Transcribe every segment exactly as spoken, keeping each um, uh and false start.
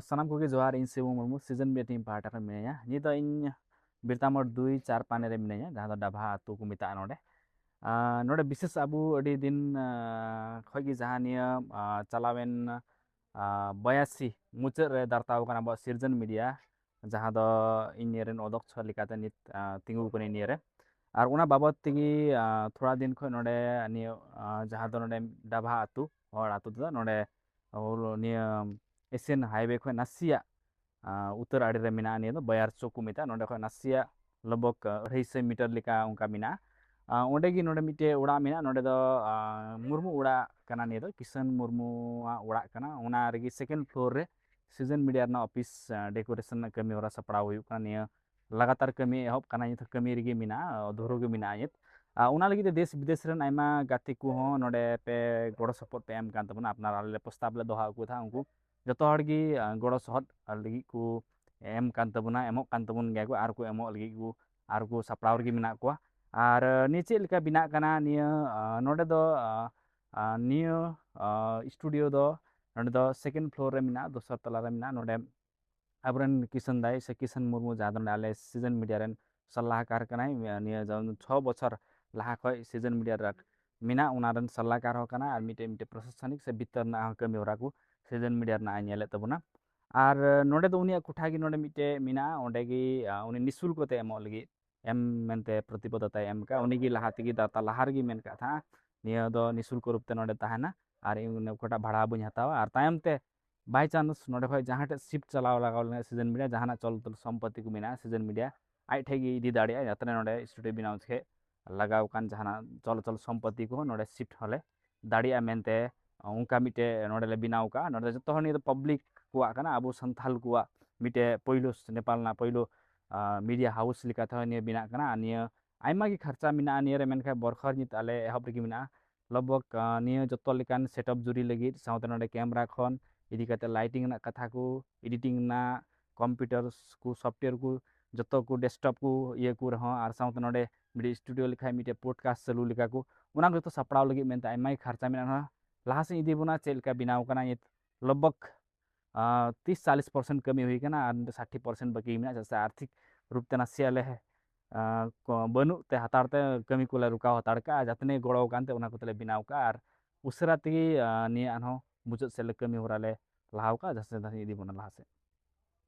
ᱥᱟᱱᱟᱢ ᱠᱚᱜᱮ ᱡᱚᱦᱟᱨ, ᱤᱧ ᱥᱤᱵᱩ ᱢᱩᱨᱢᱩ, ᱥᱤᱡᱚᱱ ᱢᱤᱰᱤᱭᱟ ᱴᱤᱢ ᱯᱟᱦᱴᱟ ᱠᱷᱚᱱ ᱢᱤᱱᱟᱹᱧᱟ᱾ ᱱᱤᱛ ᱫᱚ ᱤᱧ ᱵᱤᱨᱛᱟᱢᱳᱲ ᱫᱩᱭ ᱪᱟᱨ ᱯᱟᱱᱮ ᱨᱮ ᱢᱤᱱᱟᱹᱧᱟ, ᱡᱟᱦᱟᱸ ᱫᱚ ᱰᱟᱵᱷᱟ ᱟᱹᱛᱩ ᱠᱚ ᱢᱮᱛᱟᱜᱼᱟ ᱱᱚᱰᱮ᱾ ᱟᱨ ᱱᱚᱰᱮ ᱵᱤᱥᱮᱥ ᱟᱵᱚ ᱟᱹᱰᱤ ᱫᱤᱱ, ᱟᱨ, ᱠᱷᱚᱡ ᱜᱮ ᱡᱟᱦᱟᱸ ᱱᱤᱭᱟᱹ, ᱟᱨ, ᱪᱟᱞᱟᱣᱮᱱ, ᱟᱨ, ᱵᱟᱭᱟᱥᱤ ᱢᱩᱪᱟᱹᱫ ᱨᱮ ᱫᱟᱨᱛᱟᱣ ᱠᱟᱱᱟ ᱟᱵᱚᱣᱟᱜ ᱥᱤᱨᱡᱚᱱ ᱢᱤᱰᱤᱭᱟ, ᱡᱟᱦᱟᱸ ᱫᱚ ᱤᱧ ᱨᱮᱱ ᱚᱫᱷᱭᱚᱠᱥᱚ ᱞᱮᱠᱟᱛᱮ ᱱᱤᱛ, ᱟᱨ, ᱛᱤᱸᱜᱩ ᱠᱟᱹᱱᱟᱹᱧ ᱱᱤᱭᱟᱹ ᱨᱮ᱾ ᱟᱨ ᱚᱱᱟ ᱵᱟᱵᱚᱫ ᱛᱮᱜᱮ, ᱟᱨ, ᱛᱷᱚᱲᱟ ᱫᱤᱱ ᱠᱷᱚᱡ ᱱᱚᱰᱮ ᱱᱤᱭᱟᱹ, ᱟᱨ, ᱡᱟᱦᱟᱸ ᱫᱚ ᱱᱚᱰᱮ ᱰᱟᱵᱷᱟ ᱟᱹᱛᱩ, ᱦᱚᱲ ᱟᱹᱛᱩ ᱛᱮᱫᱚ ᱱᱚᱰᱮ ᱱᱤᱭᱟᱹ ᱮᱥᱤᱭᱟᱱ ᱦᱟᱭᱣᱮ ᱠᱷᱚᱡ ᱱᱟᱥᱮᱭᱟᱜ, ᱟᱨ, ᱩᱛᱛᱚᱨ ᱟᱲᱮ ᱨᱮ ᱢᱮᱱᱟᱜᱼᱟ᱾ ᱱᱤᱭᱟᱹ ᱫᱚ ᱵᱟᱭᱟᱨ ᱪᱚᱠ ᱠᱚ ᱢᱮᱛᱟᱜᱼᱟ᱾ ᱱᱚᱰᱮ ᱠᱷᱚᱡ ᱱᱟᱥᱮᱭᱟᱜ ᱞᱚᱜᱽ ᱵᱷᱚᱜᱽ, ᱟᱨ, ᱟᱹᱲᱟᱹᱭ ᱥᱟᱭ ᱢᱤᱴᱟᱨ ᱞᱮᱠᱟ ᱚᱱᱠᱟ ᱢᱮᱱᱟᱜᱼᱟ᱾ ᱟᱨ, ᱚᱸᱰᱮ ᱜᱮ ᱱᱚᱰᱮ ᱢᱤᱫᱴᱮᱡ ᱚᱲᱟᱜ ᱢᱮᱱᱟᱜᱼᱟ᱾ ᱱᱚᱰᱮ ᱫᱚ, ᱟᱨ, ᱢᱩᱨᱢᱩ ᱚᱲᱟᱜ ᱠᱟᱱᱟ᱾ ᱱᱤᱭᱟᱹ ᱫᱚ ᱠᱤᱥᱟᱱ ᱢᱩᱨᱢᱩᱣᱟᱜ ᱚᱲᱟᱜ ᱠᱟᱱᱟ᱾ ᱚᱱᱟ ᱨᱮᱜᱮ ᱥᱮᱠᱮᱱᱰ ᱯᱷᱞᱳᱨ ᱨᱮ ᱥᱤᱡᱚᱱ ᱢᱤᱰᱤᱭᱟ ᱨᱮᱱᱟᱜ ᱚᱯᱷᱤᱥ, ᱟᱨ, ᱰᱮᱠᱳᱨᱮᱥᱚᱱ ᱨᱮᱱᱟᱜ ᱠᱟᱹᱢᱤ ᱦᱚᱨᱟ ᱥᱟᱯᱲᱟᱣ ᱦᱩᱭᱩᱜ ᱠᱟᱱᱟ᱾ ᱱᱤᱭᱟᱹ ᱞᱟᱜᱟᱛᱟᱨ ᱠᱟᱹᱢᱤ ᱮᱦᱚᱵ ᱠᱟᱱᱟ, ᱱᱤᱛ ᱦᱚᱸ ᱠᱟᱹᱢᱤ ᱨᱮᱜᱮ ᱢᱮᱱᱟᱜᱼᱟ, ᱫᱷᱩᱨᱟᱹᱣ ᱜᱮ ᱢᱮᱱᱟᱜᱼᱟ ᱱᱤᱛ᱾ ᱟᱨ ᱚᱱᱟ ᱞᱟᱹᱜᱤᱫ ᱛᱮ ᱫᱮᱥ ᱵᱤᱫᱮᱥ ᱨᱮᱱ ᱟᱭᱢᱟ ᱜᱟᱛᱮ ᱠᱚᱦᱚᱸ ᱱᱚᱰᱮ ᱯᱮ ᱜᱚᱲᱚ ᱥᱚᱯᱚᱦᱚᱫ ᱯᱮ ᱮᱢ ᱠᱟᱱ ᱛᱟᱵᱚᱱᱟ᱾ ᱟᱯᱱᱟᱨ ᱟᱞᱮ ᱞᱮ ᱯᱨᱚᱥᱛᱟᱵ ᱞᱮ ᱫᱚᱦᱚ ᱟᱹᱜᱩ ᱠᱟᱫᱟ, ᱩᱱᱠᱩ ᱡᱚᱛᱚ ᱦᱚᱲ ᱜᱮ, ᱟᱨ, ᱜᱚᱲᱚ ᱥᱚᱦᱚᱫ ᱞᱟᱹᱜᱤᱫ ᱠᱚ ᱮᱢ ᱠᱟᱱ ᱛᱟᱵᱚᱱᱟ, ᱮᱢᱚᱜ ᱠᱟᱱ ᱛᱟᱵᱚᱱ ᱜᱮᱭᱟ ᱠᱚ, ᱟᱨ ᱠᱚ ᱮᱢᱚᱜ ᱞᱟᱹᱜᱤᱫ ᱠᱚ, ᱟᱨ ᱠᱚ ᱥᱟᱯᱲᱟᱣ ᱨᱮᱜᱮ ᱢᱮᱱᱟᱜ ᱠᱚᱣᱟ᱾ ᱟᱨ, ᱟᱨ, ᱱᱤᱭᱟᱹ ᱪᱮᱫ ᱞᱮᱠᱟ ᱵᱮᱱᱟᱜ ᱠᱟᱱᱟ ᱱᱤᱭᱟᱹ, ᱟᱨ, ᱱᱚᱰᱮ ᱫᱚ, ᱟᱨ, ᱟᱨ, ᱱᱤᱭᱟᱹ, ᱟᱨ, ᱥᱴᱩᱰᱤᱭᱳ ᱫᱚ ᱱᱚᱰᱮ ᱫᱚ ᱥᱮᱠᱮᱱᱰ ᱯᱷᱞᱳᱨ ᱨᱮ ᱢᱮᱱᱟᱜᱼᱟ, ᱫᱚᱥᱟᱨ ᱛᱟᱞᱟ ᱨᱮ ᱢᱮᱱᱟᱜᱼᱟ᱾ ᱱᱚᱰᱮ ᱟᱵᱚᱨᱮᱱ ᱠᱤᱥᱟᱱ ᱫᱟᱭ ᱥᱮ ᱠᱤᱥᱟᱱ ᱢᱩᱨᱢᱩ, ᱡᱟᱦᱟᱸ ᱫᱚ ᱱᱚᱰᱮ ᱟᱞᱮ ᱥᱤᱡᱚᱱ ᱢᱤᱰᱤᱭᱟ ᱨᱮᱱ ᱥᱟᱞᱟᱦᱟᱠᱟᱨ ᱠᱟᱱᱟᱭ, ᱱᱤᱭᱟᱹ ᱡᱮᱢᱚᱱ ᱪᱷᱚ ᱵᱚᱪᱷᱚᱨ ᱞᱟᱦᱟ ᱠᱷᱚᱡ ᱥᱤᱡᱚᱱ ᱢᱤᱰᱤᱭᱟ ᱨᱮ ᱢᱮᱱᱟᱜ, ᱚᱱᱟ ᱨᱮᱱ ᱥᱟᱞᱟᱦᱟᱠᱟᱨ ᱦᱚᱸ ᱠᱟᱱᱟ, ᱟᱨ ᱢᱤᱫᱴᱮᱡ, ᱢᱤᱫᱴᱮᱡ ᱯᱨᱚᱥᱟᱥᱚᱱᱤᱠ ᱥᱮ ᱵᱷᱤᱛᱟᱹᱨ ᱨᱮᱱᱟᱜ ᱦᱚᱸ ᱠᱟᱹᱢᱤ ᱦᱚᱨᱟ ᱠᱚ ᱥᱤᱡᱚᱱ ᱢᱤᱰᱤᱭᱟ ᱨᱮᱱᱟᱜ ᱮ ᱧᱮᱞᱮᱫ ᱛᱟᱵᱚᱱᱟ᱾ ᱟᱨ ᱱᱚᱰᱮ ᱫᱚ ᱩᱱᱤᱭᱟᱜ ᱠᱚᱴᱷᱟ ᱜᱮ ᱱᱚᱰᱮ ᱢᱤᱫᱴᱮᱡ ᱢᱮᱱᱟᱜᱼᱟ, ᱚᱸᱰᱮ ᱜᱮ, ᱟᱨ, ᱩᱱᱤ ᱱᱤᱥᱩᱞᱠᱚ ᱛᱮ ᱮᱢᱚᱜ ᱞᱟᱹᱜᱤᱫ ᱮᱢ ᱢᱮᱱᱛᱮ ᱯᱨᱚᱛᱤᱵᱚᱫᱷᱚᱛᱟᱭ ᱮᱢ ᱠᱟᱜᱼᱟ᱾ ᱩᱱᱤ ᱜᱮ ᱞᱟᱦᱟ ᱛᱮᱜᱮ ᱫᱟᱛᱟ ᱞᱟᱦᱟ ᱨᱮᱜᱮ ᱢᱮᱱ ᱠᱟᱜ ᱛᱟᱦᱮᱸᱜᱼᱟ, ᱱᱤᱭᱟᱹ ᱫᱚ ᱱᱤᱥᱩᱞᱠᱚ ᱨᱩᱯ ᱛᱮ ᱱᱚᱰᱮ ᱛᱟᱦᱮᱱᱟ, ᱟᱨ ᱤᱧ ᱚᱠᱟᱴᱟᱜ ᱵᱷᱟᱲᱟ ᱵᱟᱹᱧ ᱦᱟᱛᱟᱣᱟ᱾ ᱟᱨ ᱛᱟᱭᱚᱢ ᱛᱮ by chance ᱱᱚᱰᱮ ᱠᱷᱚᱡ ᱡᱟᱦᱟᱸ ᱴᱷᱮᱡ shift ᱪᱟᱞᱟᱣ ᱞᱟᱜᱟᱣ ᱞᱮᱱᱟ ᱥᱤᱡᱚᱱ ᱢᱤᱰᱤᱭᱟ, ᱡᱟᱦᱟᱱᱟᱜ ᱪᱚᱞ ᱪᱚᱞ ᱥᱚᱢᱯᱚᱛᱤ ᱠᱚ ᱢᱮᱱᱟᱜᱼᱟ ᱥᱤᱡᱚᱱ ᱢᱤᱰᱤᱭᱟ, ᱟᱡ ᱴᱷᱮᱡ ᱜᱮ ᱤᱫᱤ ᱫᱟᱲᱮᱭᱟᱜᱼᱟ, ᱡᱟᱛᱮ ᱱᱚᱰᱮ ᱥᱴᱩᱰᱤᱭᱳ ᱵᱮᱱᱟᱣ ᱡᱚᱠᱷᱮᱡ ᱞᱟᱜᱟᱣ ᱟᱠᱟᱱ ᱡᱟᱦᱟᱱᱟᱜ ᱪᱚᱞ ᱪᱚᱞ ᱥᱚᱢᱯᱚᱛᱤ ᱠᱚᱦᱚᱸ ᱱᱚᱰᱮ shift ᱦᱚᱸᱞᱮ ᱫᱟᱲᱮᱭᱟᱜᱼᱟ ᱢᱮᱱᱛᱮ ᱚᱱᱠᱟ ᱢᱤᱫᱴᱮᱡ ᱱᱚᱰᱮ ᱞᱮ ᱵᱮᱱᱟᱣ ᱠᱟᱜᱼᱟ᱾ ᱱᱚᱰᱮ ᱫᱚ ᱡᱚᱛᱚ ᱦᱚᱲ, ᱱᱤᱭᱟᱹ ᱫᱚ ᱯᱟᱵᱽᱞᱤᱠ ᱠᱚᱣᱟᱜ ᱠᱟᱱᱟ, ᱟᱵᱚ ᱥᱟᱱᱛᱷᱟᱞ ᱠᱚᱣᱟᱜ ᱢᱤᱫᱴᱮᱡ ᱯᱳᱭᱞᱳ ᱱᱮᱯᱟᱞ ᱨᱮᱱᱟᱜ ᱯᱳᱭᱞᱳ, ᱟᱨ, ᱢᱤᱰᱤᱭᱟ ᱦᱟᱣᱩᱥ ᱞᱮᱠᱟᱛᱮ ᱦᱚᱸ ᱱᱤᱭᱟᱹ ᱵᱮᱱᱟᱜ ᱠᱟᱱᱟ᱾ ᱟᱨ ᱱᱤᱭᱟᱹ ᱟᱭᱢᱟ ᱜᱮ ᱠᱷᱚᱨᱪᱟ ᱢᱮᱱᱟᱜᱼᱟ ᱱᱤᱭᱟᱹ ᱨᱮ, ᱢᱮᱱᱠᱷᱟᱱ ᱵᱚᱨᱠᱷᱟᱨ ᱱᱤᱛ ᱟᱞᱮ ᱮᱦᱚᱵ ᱨᱮᱜᱮ ᱢᱮᱱᱟᱜᱼᱟ᱾ ᱞᱚᱜᱽ ᱵᱷᱚᱜᱽ, ᱟᱨ, ᱱᱤᱭᱟᱹ ᱡᱚᱛᱚ ᱞᱮᱠᱟᱱ ᱥᱮᱴᱟᱯ ᱡᱩᱨᱤ ᱞᱟᱹᱜᱤᱫ, ᱥᱟᱶᱛᱮ ᱱᱚᱰᱮ ᱠᱮᱢᱨᱟ ᱠᱷᱚᱱ ᱤᱫᱤ ᱠᱟᱛᱮ ᱞᱟᱭᱴᱤᱝ ᱨᱮᱱᱟᱜ ᱠᱟᱛᱷᱟ ᱠᱚ, ᱮᱰᱤᱴᱤᱝ ᱨᱮᱱᱟᱜ, ᱠᱚᱢᱯᱤᱭᱩᱴᱟᱨ ᱠᱚ, ᱥᱚᱯᱷᱴᱣᱮᱭᱟᱨ ᱠᱚ, ᱡᱚᱛᱚ ᱠᱚ ᱰᱮᱥᱠᱴᱚᱯ ᱠᱚ ᱤᱭᱟᱹ ᱠᱚ ᱨᱮᱦᱚᱸ, ᱟᱨ ᱥᱟᱶᱛᱮ ᱱᱚᱰᱮ ᱢᱤᱫᱴᱮᱡ ᱥᱴᱩᱰᱤᱭᱳ ᱞᱮᱠᱷᱟᱡ ᱢᱤᱫᱴᱮᱡ ᱯᱚᱰᱠᱟᱥᱴ ᱪᱟᱹᱞᱩ ᱞᱮᱠᱟ ᱠᱚ, ᱚᱱᱟ ᱠᱚ ᱡᱚᱛᱚ ᱥᱟᱯᱲᱟᱣ ᱞᱟᱹᱜᱤᱫ ᱢᱮᱱᱛᱮ ᱟᱭᱢᱟ ᱜᱮ ᱠᱷᱚᱨᱪᱟ ᱢᱮᱱᱟᱜᱼᱟ᱾ ᱞᱟᱦᱟ ᱥᱮᱫ ᱤᱫᱤ ᱵᱚᱱᱟ ᱪᱮᱫ ᱞᱮᱠᱟ ᱵᱮᱱᱟᱣ ᱠᱟᱱᱟ ᱱᱤᱛ ᱞᱚᱜᱽ ᱵᱷᱚᱜᱽ ᱛᱤᱥ ᱪᱟᱞᱤᱥ ᱯᱟᱨᱥᱮᱱᱴ ᱠᱟᱹᱢᱤ ᱦᱩᱭ ᱠᱟᱱᱟ ᱟᱨ ᱱᱤᱛᱚᱜ ᱥᱟᱴᱴᱤ ᱯᱟᱨᱥᱮᱱᱴ ᱵᱟᱹᱠᱤ ᱢᱮᱱᱟᱜᱼᱟ᱾ ᱪᱮᱫᱟᱜ ᱥᱮ ᱟᱨᱛᱷᱤᱠ ᱨᱩᱯ ᱛᱮ ᱱᱟᱥᱮᱭᱟᱜ ᱞᱮ ᱟᱸ, ᱠᱚ-, ᱵᱟᱹᱱᱩᱜ ᱛᱮ ᱦᱟᱛᱟᱲ ᱛᱮ ᱠᱟᱹᱢᱤ ᱠᱚᱞᱮ ᱨᱩᱠᱟᱣ ᱦᱟᱛᱟᱲ ᱠᱟᱜᱼᱟ᱾ ᱡᱟᱛᱱᱮ ᱜᱚᱲᱚ ᱟᱠᱟᱱ ᱛᱮ ᱚᱱᱟ ᱠᱚᱛᱮ ᱞᱮ ᱵᱮᱱᱟᱣ ᱠᱟᱜᱼᱟ ᱟᱨ ᱩᱥᱟᱹᱨᱟ ᱛᱮᱜᱮ ᱟᱸ, ᱱᱤᱭᱟᱹ ᱟᱨᱦᱚᱸ ᱢᱩᱪᱟᱹᱫ ᱥᱮᱫ ᱞᱮ ᱠᱟᱹᱢᱤ ᱦᱚᱨᱟ ᱞᱮ ᱞᱟᱦᱟᱣ ᱠᱟᱜᱼᱟ᱾ ᱡᱟᱹᱥᱛᱤ ᱫᱷᱟᱨᱟ ᱤᱫᱤ ᱵᱚᱱᱟ ᱞᱟᱦᱟ ᱥᱮᱫ᱾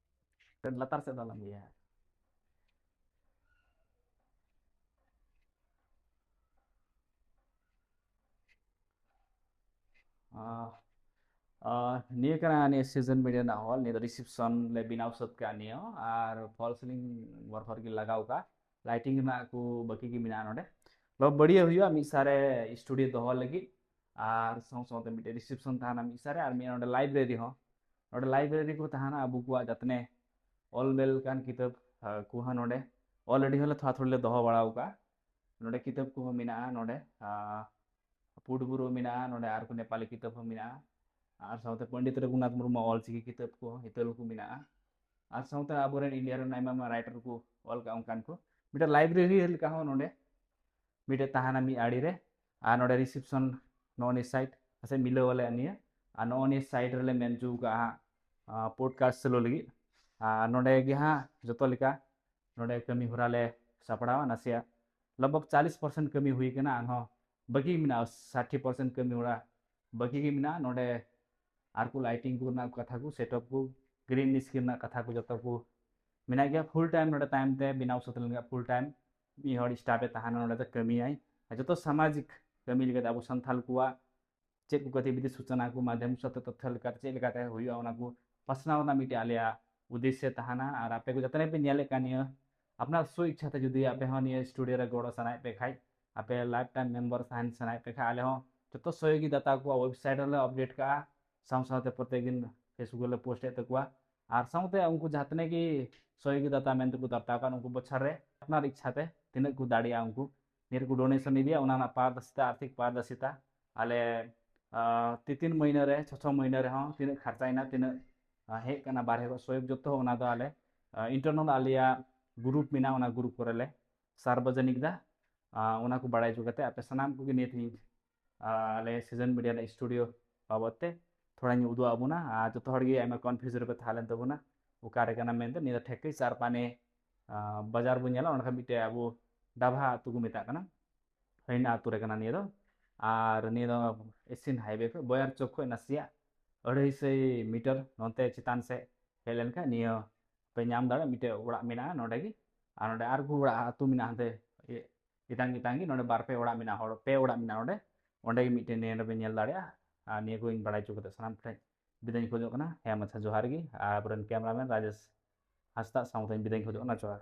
ᱞᱟᱛᱟᱨ ᱥᱮᱫ ᱫᱚ ᱟᱞᱚᱢ ᱤᱭᱟᱹᱭᱟ᱾ ᱟᱦ, ᱟᱦ, ᱱᱤᱭᱟᱹ ᱠᱟᱱᱟ ᱱᱤᱭᱟᱹ ᱥᱤᱡᱮᱱ ᱢᱤᱰᱤᱭᱟ ᱨᱮᱱᱟᱜ ᱦᱚᱞ᱾ ᱱᱤᱭᱟᱹ ᱫᱚ ᱨᱤᱥᱮᱯᱥᱚᱱ ᱞᱮ ᱵᱮᱱᱟᱣ ᱥᱟᱹᱛ ᱠᱟᱜᱼᱟ ᱱᱤᱭᱟᱹ, ᱟᱨ ᱯᱷᱚᱞ ᱥᱤᱞᱤᱝ ᱵᱚᱨ ᱵᱚᱨ ᱜᱮ ᱞᱟᱜᱟᱣ ᱠᱟᱜᱼᱟ᱾ ᱞᱟᱭᱴᱤᱝ ᱨᱮᱱᱟᱜ ᱠᱚ ᱵᱟᱹᱠᱤ ᱜᱮ ᱢᱮᱱᱟᱜᱼᱟ ᱱᱚᱰᱮ᱾ ᱞᱚ ᱵᱟᱹᱲᱤᱭᱟᱹ ᱦᱩᱭᱩᱜᱼᱟ ᱢᱤᱫ ᱥᱟᱨᱮ ᱥᱴᱩᱰᱤᱭᱳ ᱫᱚᱦᱚ ᱞᱟᱹᱜᱤᱫ, ᱟᱨ ᱥᱟᱶ ᱥᱟᱶᱛᱮ ᱢᱤᱫᱴᱮᱡ ᱨᱤᱥᱮᱯᱥᱚᱱ ᱛᱟᱦᱮᱱᱟ ᱢᱤᱫ ᱥᱟᱨᱮ, ᱟᱨ ᱢᱤᱫ ᱱᱚᱰᱮ ᱞᱟᱭᱵᱨᱮᱨᱤ ᱦᱚᱸ᱾ ᱱᱚᱰᱮ ᱞᱟᱭᱵᱨᱮᱨᱤ ᱠᱚ ᱛᱟᱦᱮᱱᱟ, ᱟᱵᱚ ᱠᱚᱣᱟᱜ ᱡᱟᱛᱱᱮ ᱚᱞ ᱵᱮᱞ ᱠᱟᱱ ᱠᱤᱛᱟᱹᱵ, ᱟᱦ, ᱠᱚᱦᱚᱸ ᱱᱚᱰᱮ already ᱦᱚᱸᱞᱮ ᱛᱷᱚᱲᱟ ᱛᱷᱚᱲᱤ ᱞᱮ ᱫᱚᱦᱚ ᱵᱟᱲᱟ ᱟᱠᱟᱫᱼᱟ᱾ ᱱᱚᱰᱮ ᱠᱤᱛᱟᱹᱵ ᱠᱚᱦᱚᱸ ᱢᱮᱱᱟᱜᱼᱟ, ᱱᱚᱰᱮ, ᱟᱦ, ᱯᱩᱰ ᱵᱩᱨᱩ ᱢᱮᱱᱟᱜᱼᱟ, ᱱᱚᱰᱮ ᱟᱨ ᱠᱚ ᱱᱮᱯᱟᱞᱤ ᱠᱤᱛᱟᱹᱵ ᱦᱚᱸ ᱢᱮᱱᱟᱜᱼᱟ, ᱟᱨ ᱥᱟᱶᱛᱮ ᱯᱚᱱᱰᱤᱛ ᱨᱚᱜᱷᱩᱱᱟᱛᱷ ᱢᱩᱨᱢᱩᱣᱟᱜ ᱚᱞᱪᱤᱠᱤ ᱠᱤᱛᱟᱹᱵ ᱠᱚ, ᱦᱤᱛᱟᱹᱞ ᱠᱚ ᱢᱮᱱᱟᱜᱼᱟ, ᱟᱨ ᱥᱟᱶᱛᱮ ᱟᱵᱚᱨᱮᱱ ᱤᱱᱰᱤᱭᱟ ᱨᱮᱱ ᱟᱭᱢᱟ ᱟᱭᱢᱟ ᱨᱟᱭᱴᱟᱨ ᱠᱚ ᱚᱞ ᱠᱟᱜᱼᱟ ᱚᱱᱠᱟᱱ ᱠᱚ᱾ ᱢᱤᱫᱴᱮᱱ ᱞᱟᱭᱵᱨᱮᱨᱤ ᱞᱮᱠᱟ ᱦᱚᱸ ᱱᱚᱰᱮ ᱢᱤᱫᱴᱮᱡ ᱛᱟᱦᱮᱱᱟ ᱢᱤᱫ ᱟᱲᱮ ᱨᱮ, ᱟᱨ ᱱᱚᱰᱮ ᱨᱤᱥᱮᱯᱥᱚᱱ ᱱᱚᱜᱼᱚ ᱱᱤᱭᱟᱹ ᱥᱟᱭᱤᱰ ᱯᱟᱥᱮᱡ ᱢᱤᱞᱟᱹᱣ ᱟᱞᱮ ᱱᱤᱭᱟᱹ, ᱟᱨ ᱱᱚᱜᱼᱚ ᱱᱤᱭᱟᱹ ᱥᱟᱭᱤᱰ ᱨᱮᱞᱮ ᱢᱮᱱ ᱦᱚᱪᱚ ᱠᱟᱜᱼᱟ ᱦᱟᱸᱜ, ᱟᱸ, ᱯᱚᱰᱠᱟᱥᱴ ᱪᱟᱹᱞᱩ ᱞᱟᱹᱜᱤᱫ᱾ ᱟᱨ ᱱᱚᱰᱮ ᱜᱮ ᱦᱟᱸᱜ ᱡᱚᱛᱚ ᱞᱮᱠᱟ ᱱᱚᱰᱮ ᱠᱟᱹᱢᱤ ᱦᱚᱨᱟ ᱞᱮ ᱥᱟᱯᱲᱟᱣᱟ᱾ ᱱᱟᱥᱮᱭᱟᱜ ᱞᱟᱜᱽ ᱵᱷᱟᱜᱽ ᱪᱟᱞᱤᱥ ᱯᱟᱨᱥᱮᱱᱴ ᱠᱟᱹᱢᱤ ᱦᱩᱭ ᱠᱟᱱᱟ, ᱟᱨᱦᱚᱸ ᱵᱟᱹᱠᱤ ᱢᱮᱱᱟᱜᱼᱟ, ᱥᱟᱴᱴᱤ ᱯᱟᱨᱥᱮᱱᱴ ᱠᱟᱹᱢᱤ ᱦᱚᱨᱟ ᱵᱟᱹᱠᱤ ᱜᱮ ᱢᱮᱱᱟᱜᱼᱟ᱾ ᱱᱚᱰᱮ ᱟᱨ ᱠᱚ ᱞᱟᱭᱴᱤᱝ ᱠᱚ ᱨᱮᱱᱟᱜ ᱠᱟᱛᱷᱟ ᱠᱚ, ᱥᱮᱴᱟᱯ ᱠᱚ, ᱜᱨᱤᱱ ᱥᱠᱨᱤᱱ ᱨᱮᱱᱟᱜ ᱠᱟᱛᱷᱟ ᱠᱚ ᱡᱚᱛᱚ ᱠᱚ ᱢᱮᱱᱟᱜ ᱜᱮᱭᱟ᱾ ᱯᱷᱩᱞ ᱴᱟᱭᱤᱢ ᱱᱚᱰᱮ ᱛᱟᱭᱚᱢ ᱛᱮ ᱵᱮᱱᱟᱣ ᱥᱟᱹᱛ ᱞᱮᱱᱠᱷᱟᱱ ᱯᱷᱩᱞ ᱴᱟᱭᱤᱢ ᱢᱤᱫ ᱦᱚᱲ ᱥᱴᱟᱯ ᱮ ᱛᱟᱦᱮᱱᱟ, ᱱᱚᱰᱮ ᱫᱚ ᱠᱟᱹᱢᱤᱭᱟᱭ᱾ ᱟᱨ ᱡᱚᱛᱚ ᱥᱟᱢᱟᱡᱤᱠ ᱠᱟᱹᱢᱤ ᱞᱮᱠᱟᱛᱮ ᱟᱵᱚ ᱥᱟᱱᱛᱟᱞ ᱠᱚᱣᱟᱜ ᱪᱮᱫ ᱠᱚ ᱜᱚᱛᱤᱵᱤᱫᱷᱤ ᱥᱩᱪᱚᱱᱟ ᱠᱚ ᱢᱟᱫᱷᱭᱚᱢ ᱥᱟᱛᱮ ᱛᱚᱛᱛᱷᱚ ᱞᱮᱠᱟᱛᱮ ᱪᱮᱫ ᱞᱮᱠᱟᱛᱮ ᱦᱩᱭᱩᱜᱼᱟ, ᱚᱱᱟ ᱠᱚ ᱯᱟᱥᱱᱟᱣ ᱨᱮᱱᱟᱜ ᱢᱤᱫᱴᱮᱡ ᱟᱞᱮᱭᱟᱜ ᱩᱫᱽᱫᱮᱥᱥᱚ ᱛᱟᱦᱮᱱᱟ᱾ ᱟᱨ ᱟᱯᱮ ᱠᱚ ᱡᱟᱛᱮ ᱯᱮ ᱧᱮᱞᱮᱫ ᱠᱟᱱ ᱱᱤᱭᱟᱹ ᱟᱯᱱᱟᱨ ᱥᱩ ᱤᱪᱪᱷᱟ ᱛᱮ ᱡᱩᱫᱤ ᱟᱯᱮ ᱦᱚᱸ ᱱᱤᱭᱟᱹ ᱥᱴᱩᱰᱤᱭᱳ ᱨᱮ ᱜᱚᱲᱚ ᱥᱟᱱᱟᱭᱮᱫ ᱯᱮ ᱠᱷᱟᱡ, ᱟᱯᱮ ᱞᱟᱭᱤᱯᱷ ᱴᱟᱭᱤᱢ ᱢᱮᱢᱵᱟᱨ ᱛᱟᱦᱮᱱ ᱥᱟᱱᱟᱭᱮᱫ ᱯᱮ ᱠᱷᱟᱡ, ᱟᱞᱮ ᱦᱚᱸ ᱡᱚᱛᱚ ᱥᱚᱦᱭᱳᱜᱤ ᱫᱟᱛᱟ ᱠᱚᱣᱟᱜ ᱣᱮᱵᱥᱟᱭᱤᱴ ᱨᱮᱞᱮ ᱟᱯᱰᱮᱴ ᱠᱟᱜᱼᱟ, ᱥᱟᱶ ᱥᱟᱶᱛᱮ ᱯᱨᱚᱛᱮᱠ ᱫᱤᱱ ᱯᱷᱮᱥᱵᱩᱠ ᱨᱮᱞᱮ ᱯᱳᱥᱴ ᱮᱫ ᱛᱟᱠᱚᱣᱟ᱾ ᱟᱨ ᱥᱟᱶᱛᱮ ᱩᱱᱠᱩ ᱡᱟᱦᱟᱸ ᱛᱤᱱᱟᱹᱜ ᱜᱮ ᱥᱚᱦᱭᱳᱜᱤ ᱫᱟᱛᱟ ᱢᱮᱱᱛᱮ ᱠᱚ ᱫᱟᱛᱟ ᱟᱠᱟᱱ, ᱩᱱᱠᱩ ᱵᱚᱪᱷᱚᱨ ᱨᱮ ᱟᱯᱱᱟᱨ ᱤᱪᱪᱷᱟ ᱛᱮ ᱛᱤᱱᱟᱹᱜ ᱠᱚ ᱫᱟᱲᱮᱭᱟᱜᱼᱟ, ᱩᱱᱠᱩ ᱱᱤᱭᱟᱹ ᱨᱮᱠᱚ ᱰᱳᱱᱮᱥᱚᱱ ᱤᱫᱤᱭᱟ, ᱚᱱᱟ ᱨᱮᱱᱟᱜ ᱯᱟᱨᱫᱚᱨᱥᱤᱛᱟ, ᱟᱨᱛᱷᱤᱠ ᱯᱟᱨᱫᱚᱨᱥᱤᱛᱟ ᱟᱞᱮ, ᱟᱸ, ᱛᱤ ᱛᱤᱱ ᱢᱟᱹᱦᱱᱟᱹ ᱨᱮ, ᱪᱷᱚ ᱪᱷᱚ ᱢᱟᱹᱦᱱᱟᱹ ᱨᱮᱦᱚᱸ ᱛᱤᱱᱟᱹᱜ ᱠᱷᱟᱨᱪᱟᱭᱮᱱᱟ, ᱛᱤᱱᱟᱹᱜ, ᱟᱸ, ᱦᱮᱡ ᱠᱟᱱᱟ ᱵᱟᱨᱦᱮ ᱠᱷᱚᱱ ᱥᱚᱦᱭᱳᱜᱽ, ᱡᱚᱛᱚ ᱚᱱᱟ ᱫᱚ ᱟᱞᱮ, ᱟᱸ, ᱤᱱᱴᱟᱨᱱᱟᱞ ᱟᱞᱮᱭᱟᱜ ᱜᱨᱩᱯ ᱢᱮᱱᱟᱜᱼᱟ, ᱚᱱᱟ ᱜᱨᱩᱯ ᱠᱚᱨᱮ ᱞᱮ ᱥᱟᱨᱵᱚᱡᱚᱱᱤᱠ ᱫᱟ᱾ ᱟᱸ, ᱚᱱᱟ ᱠᱚ ᱵᱟᱲᱟᱭ ᱦᱚᱪᱚ ᱠᱟᱛᱮ ᱟᱯᱮ ᱥᱟᱱᱟᱢ ᱠᱚᱜᱮ ᱱᱤᱭᱟᱹ ᱛᱮᱦᱮᱧ, ᱟᱸ, ᱟᱞᱮ ᱥᱤᱡᱚᱱ ᱢᱤᱰᱤᱭᱟ ᱨᱮᱱᱟᱜ ᱥᱴᱩᱰᱤᱭᱳ ᱵᱟᱵᱚᱫ ᱛᱮ ᱛᱷᱚᱲᱟᱧ ᱩᱫᱩᱜ ᱟᱵᱚᱱᱟ᱾ ᱟᱨ ᱡᱚᱛᱚ ᱦᱚᱲ ᱜᱮ ᱟᱭᱢᱟ ᱠᱚᱱᱯᱷᱤᱭᱩᱡᱽ ᱨᱮᱯᱮ ᱛᱟᱦᱮᱸ ᱞᱮᱱ ᱛᱟᱵᱚᱱᱟ, ᱚᱠᱟᱨᱮ ᱠᱟᱱᱟ ᱢᱮᱱᱛᱮ᱾ ᱱᱤᱭᱟᱹ ᱫᱚ ᱴᱷᱮᱠᱟᱹᱭ ᱪᱟᱨᱯᱟᱱᱮ, ᱟᱸ, ᱵᱟᱡᱟᱨ ᱵᱚᱱ ᱧᱮᱞᱟ, ᱚᱸᱰᱮ ᱠᱷᱚᱱ ᱢᱤᱫᱴᱮᱡ ᱟᱵᱚ ᱰᱟᱵᱷᱟ ᱟᱹᱛᱩ ᱠᱚ ᱢᱮᱛᱟᱜ ᱠᱟᱱᱟ, ᱦᱟᱹᱭᱱᱟ ᱟᱹᱛᱩ ᱨᱮ ᱠᱟᱱᱟ ᱱᱤᱭᱟᱹ ᱫᱚ᱾ ᱟᱨ ᱱᱤᱭᱟᱹ ᱫᱚ ᱮᱥᱤᱭᱟᱱ ᱦᱟᱭᱣᱮ ᱠᱷᱚᱱ ᱵᱚᱭᱟᱨ ᱪᱚᱠ ᱠᱷᱚᱱ ᱱᱟᱥᱮᱭᱟᱜ ᱟᱹᱲᱟᱹᱭ ᱥᱟᱭ ᱢᱤᱴᱟᱨ ᱱᱚᱱᱛᱮ ᱪᱮᱛᱟᱱ ᱥᱮᱫ ᱦᱮᱡ ᱞᱮᱱᱠᱷᱟᱱ ᱱᱤᱭᱟᱹ ᱯᱮ ᱧᱟᱢ ᱫᱟᱲᱮᱭᱟᱜᱼᱟ, ᱢᱤᱫᱴᱮᱡ ᱚᱲᱟᱜ ᱢᱮᱱᱟᱜᱼᱟ ᱱᱚᱰᱮ ᱜᱮ᱾ ᱟᱨ ᱱᱚᱰᱮ ᱟᱨᱠᱚ ᱚᱲᱟᱜ ᱟᱹᱛᱩ ᱢᱮᱱᱟᱜᱼᱟ ᱦᱟᱱᱛᱮ ᱮ-, ᱮᱛᱟᱝ ᱮᱛᱟᱝ ᱜᱮ, ᱱᱚᱰᱮ ᱵᱟᱨ ᱯᱮ ᱚᱲᱟᱜ ᱢᱮᱱᱟᱜᱼᱟ, ᱦᱚᱲ ᱯᱮ ᱚᱲᱟᱜ ᱢᱮᱱᱟᱜᱼᱟ ᱱᱚᱰᱮ, ᱚᱸᱰᱮ ᱜᱮ ᱢᱤᱫᱴᱮᱱ ᱱᱤᱭᱟᱹ ᱵᱮᱱ ᱧᱮᱞ ᱫᱟᱲᱮᱭᱟᱜᱼᱟ᱾ ᱟᱨ ᱱᱤᱭᱟᱹ ᱠᱚᱧ ᱵᱟᱲᱟᱭ ᱦᱚᱪᱚ ᱠᱟᱛᱮ ᱥᱟᱱᱟᱢ ᱴᱷᱮᱱ ᱵᱤᱫᱟᱹᱧ ᱠᱷᱚᱡᱚᱜ ᱠᱟᱱᱟ᱾ ᱦᱮᱸ ᱢᱟᱪᱷᱟ, ᱡᱚᱦᱟᱨ ᱜᱮ᱾ ᱟᱨ ᱟᱵᱚᱨᱮᱱ ᱠᱮᱢᱨᱟᱢᱮᱱ ᱨᱟᱡᱮᱥ ᱦᱟᱸᱥᱫᱟ ᱥᱟᱶᱛᱮᱧ ᱵᱤᱫᱟᱹᱧ ᱠᱷᱚᱡᱚᱜ ᱠᱟᱱᱟ᱾ ᱡᱚᱦᱟᱨ᱾